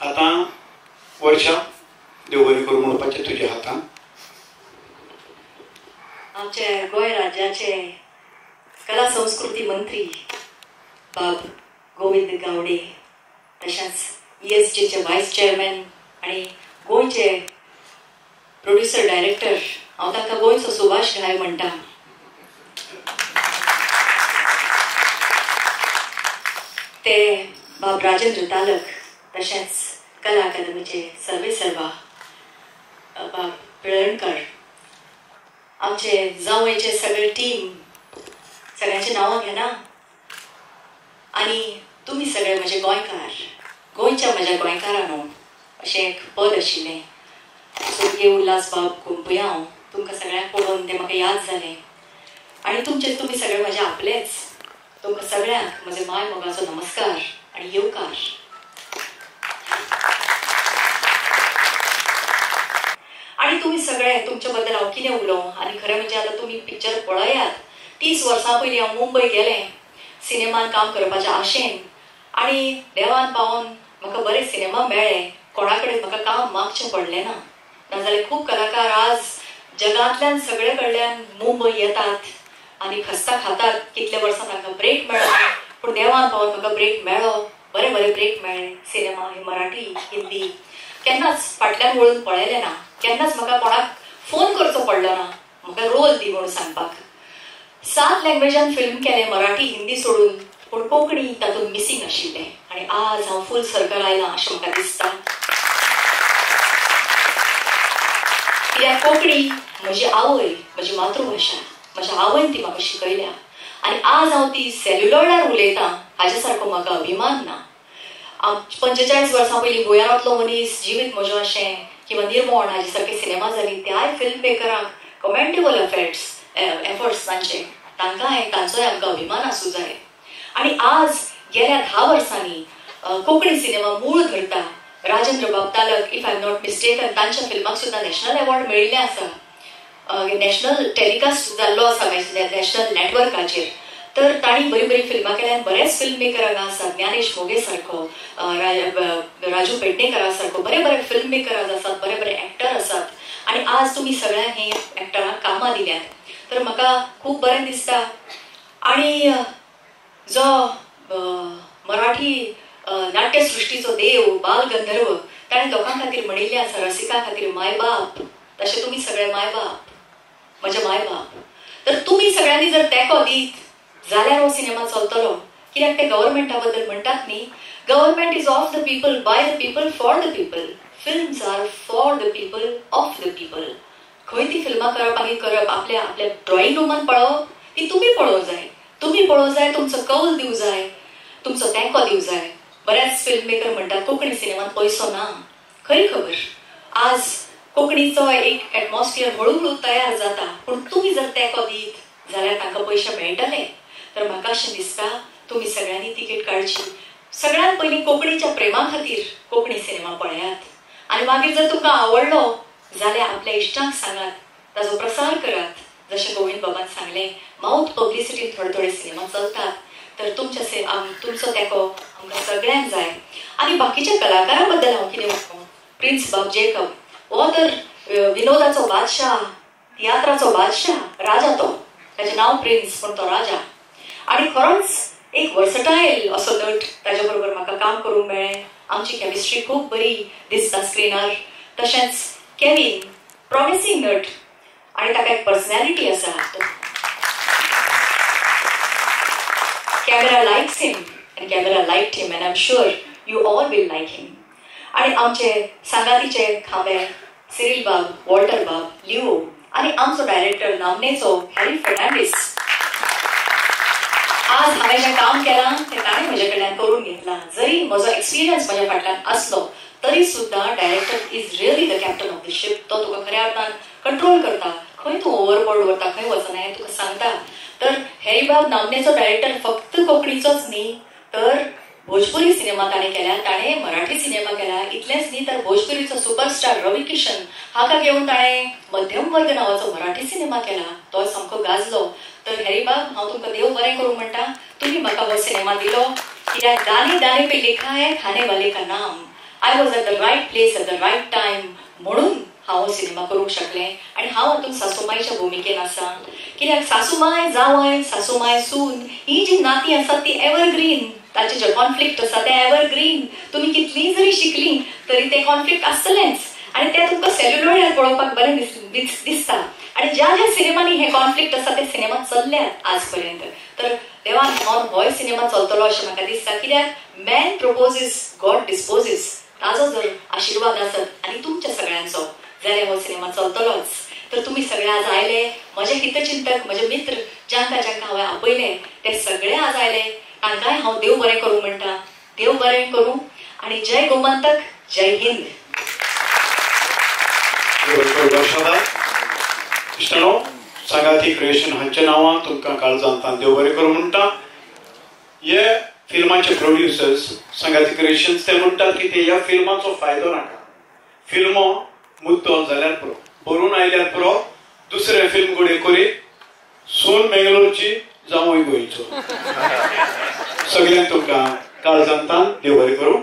आतां वर्षा देव बरें करूं म्हणपाचें तुज्या हातान. आमचे गोंय राज्याचे कला संस्कृती मंत्री बाब गोविंद गावडे, तशेंच ESGचे वायस चेअरमॅन आनी गोंयचे प्रोड्युसर डायरेक्टर, हांव तांकां गोंयचो सुभाष घाय म्हणटा. ते बाब राजेंद्र तालक, तशेंच कला अकादमीचे सर्वे सर्वा बाब पिळर्णकर, आमचे जावयचे सगळे टीम, सगळ्यांचे नांवां घेना. आनी तुमी सगळे म्हजे गोंयकार, गोंयच्या म्हज्या गोंयकारांनो अशें एक पद आशिल्लें. स्वर्गीय उल्हास बाब कुंपयांव तुमकां सगळ्यांक पळोवन तें म्हाका याद जालें. आनी तुमचे तुमी सगळे म्हजे आपलेच. तुमकां सगळ्यांक म्हजे माय मोगाचो नमस्कार आनी येवकार. आनी तुमी सगळे तुमच्या बद्दल हांव कितें उलोवं. आनी खरें म्हणजे आतां तुमी पिक्चर पळयात. 30 वर्सां पयलीं हांव मुंबय गेलें सिनेमान काम करपाच्या आशेन, आनी देवान पावोन म्हाका बरे सिनेमा मेळ्ळे. कोणा कडेन म्हाका काम मागचें पडलें ना. नाजाल्यार खूब कलाकार आज जगांतल्यान सगळे कडल्यान मुंबय येतात आनी खस्ता खातात. कितले वर्सां तांकां ब्रेक मेळ्ळो, पूण देवान पावोन म्हाका ब्रेक मेळ्ळो. बरे बरे ब्रेक मेळ्ळे. सिनेमा हे मराठी, हिंदी केन्नाच फाटल्यान वळून पळयलें ना. केन्नाच म्हाका कोणाक फोन करचो पडलो ना म्हाका रोल दी म्हणून सांगपाक. 7 लँग्वेजान फिल्म केलें, मराठी हिंदी सोडून, पूण कोंकणी तातूंत मिसींग आशिल्लें. आनी आज हांव फूल सर्कल आयलां अशें म्हाका दिसता. कित्याक कोंकणी म्हजी आवय, म्हजी मातृभाशा, म्हज्या आवयन ती म्हाका शिकयल्या. आनी आज हांव ती सेल्युलॉयडार उलयतां हाजे सारको म्हाका अभिमान ना. 45 वर्सां पयलीं गोंयांतलो मनीस, जिवीत म्हजें अशें किंवा निर्मोण हाजे सारके सिनेमा जाली, त्याय फिल्म मेकरांक कमेंडेबल एफर्ट्स तांचे, तांकांय तांचोय आमकां अभिमान आसूं जाय. आनी आज गेल्या 10 वर्सांनी कोंकणी सिनेमा मूळ धरता. राजेंद्र बाब Talak, if I am not mistaken, तांच्या फिल्माक सुद्दां नॅशनल एवॉर्ड मेळिल्लें आसा. नॅशनल टेलिकास्ट जाल्लो आसा नॅशनल नॅटवर्काचेर. तर तांणी बरी बरी फिल्मां केल्यान. बरेच फिल्म मेकर हांगा आसात, ज्ञानेश मोगे सारको, राजू पेडणेकरा सारको, बरे बरे फिल्म मेकर आसात, बरे बरे एक्टर आसात. आनी आज तुमी सगळ्यांक हे एक्टरांक कामां दिल्यात, तर म्हाका खूब बरें दिसता. आनी जो मराठी नाट्यसृष्टीचो देव बाल गंधर्व, ताणें लोकां खातीर म्हणिल्लें आसा, रसिकां खातीर मायबाप, तशें तुमी सगळे मायबाप, म्हजे मायबाप. तर तुमी सगळ्यांनी जर तेंको दीत जाल्यार हो सिनेमा चलतलो. कित्याक ते गव्हर्मेंटा बद्दल म्हणटात न्ही, government is of the people, by the people, for the people. Films are for the people, of the people. खंय ती फिल्मां करप आनी करप आपल्या आपल्या ड्रॉइंग रुमान पळोवप, ती तुमी पळोवंक जाय. तुमी पळोवंक जाय, तुमचो कौल दिवं जाय, तुमचो तेंको दिवं जाय. बऱ्याच फिल्म मेकर म्हणटात कोंकणी सिनेमात पयसो ना. खरी खबर. आज कोंकणीचो एक एटमॉस्फियर हळू हळू तयार जाता, पूण तुमी जर तेंको दीत जाल्यार तांकां पयशे मेळटले. तर म्हाका अशें दिसता तुमी सगळ्यांनी तिकेट काडची. सगळ्यांत पयलीं कोंकणीच्या प्रेमा खातीर कोंकणी सिनेमा पळयात, आनी मागीर जर तुमकां आवडलो जाल्यार आपल्या इश्टांक सांगात, ताजो प्रसार करात. जशें गोविंद बाबान सांगलें, माउथ पब्लिसिटीन थोडे थोडे सिनेमा चलतात. तर तुमचो तेंको आमकां सगळ्यांक जाय. आनी बाकीच्या कलाकारां बद्दल हांव कितें उलोवं, प्रिन्स बाब जेकब हो तर विनोदाचो बादशाह, तियात्राचो बादशाह, राजा तो. ताचें नांव प्रिन्स पूण तो राजा. आनी खरोच एक वर्सटायल असो नट, ताजे बरोबर म्हाका काम करूंक मेळ्ळें. आमची केमिस्ट्री खूब बरी दिसता स्क्रिनार. तशेंच केवीन प्रॉमिसींग नट, आनी ताका एक पर्सनॅलिटी आसा. Camera likes him and camera liked him, and I am sure you all will like him. आनी आमचे सांगातीचे खांबे सिरील बाब, वॉल्टर बाब, लिओ, आनी आमचो डायरेक्टर नामनेचो हॅरी फर्नांडीस. आज हांवें जें काम केलां तें ताणें म्हजे कडल्यान करून घेतलां. जरी म्हजो एक्सपिरियन्स म्हज्या फाटल्यान आसलो तरी सुद्दां director is really the captain of the ship. तो तुका खऱ्या अर्थान कंट्रोल करता, खंय तूं ओवरबोर्ड वता, खंय वचना हें तुका सांगता. तर हॅरी बाब नामनेचो डायरेक्टर फक्त कोंकणीचोच न्ही, तर भोजपुरी सिनेमा ताणें केल्या, ताणें मराठी सिनेमा केला. इतलेंच न्ही तर भोजपुरीचो सुपरस्टार रवी किशन हाका घेवन ताणें मध्यम वर्ग नांवाचो मराठी सिनेमा केला, तो सामको गाजलो. तर हॅरी बाब, हांव तुमकां देव बरें करूं म्हणटा, तुमी म्हाका हो सिनेमा दिलो. कित्याक दाने दाने पे लिखा है खाने वाले का नाम. I was at the right place at the right time म्हणून हांव सिनेमा करूंक शकलें. आनी हांव हातूंत सासूमायच्या भुमिकेन आसा. कित्याक सासूमाय जावंय, सासूमाय सून ही जी नातीं आसात ती एवरग्रीन. ताचे जे कॉन्फ्लिक्ट आसा ते एवरग्रीन. तुमी कितलीं जरी शिकलीं तरी ते कॉन्फ्लिक्ट आसतलेंच आनी ते तुमकां सेल्युलॉयडार पळोवपाक बरें दिसता. आनी ज्या ज्या सिनेमांनी हे कॉन्फ्लिक्ट आसा ते सिनेमा चल्ल्यात आज पर्यंत. तर देवान हांव होय सिनेमा चलतलो अशें म्हाका दिसता. कित्याक मॅन प्रपोजीस गॉड डिस्पोजीस. ताजो जर आशिर्वाद आसत आनी तुमच्या सगळ्यांचो जाल्यार हो सिनेमा चलतलोच. तर तुमी सगळे आज आयले, म्हजे हितचिंतक, म्हजे मित्र जांकां जांकां हांवें आपयले ते सगळे आज आयले, तांकांय हांव देव बरें करूं म्हणटा. देव बरें करूं आनी जय गोमंतक, जय हिंद. इश्टानो, सांगाती क्रिएशन हांच्या नांवान तुमकां काळजांत देव बरें करूं म्हणटा. हे फिल्माचे प्रोड्युसर्स सांगाती क्रिएशन्स ते म्हणटात की ते ह्या फिल्माचो फायदो नाका, फिल्मो मुद्दो जाल्यार पुरो, बरोवन आयल्यार पुरो, दुसरे फिल्म घडये करीत सून बेंगलोरची जावूय गोंयचो. सगळ्यांक तुमकां काळजांत देव बरें करूं.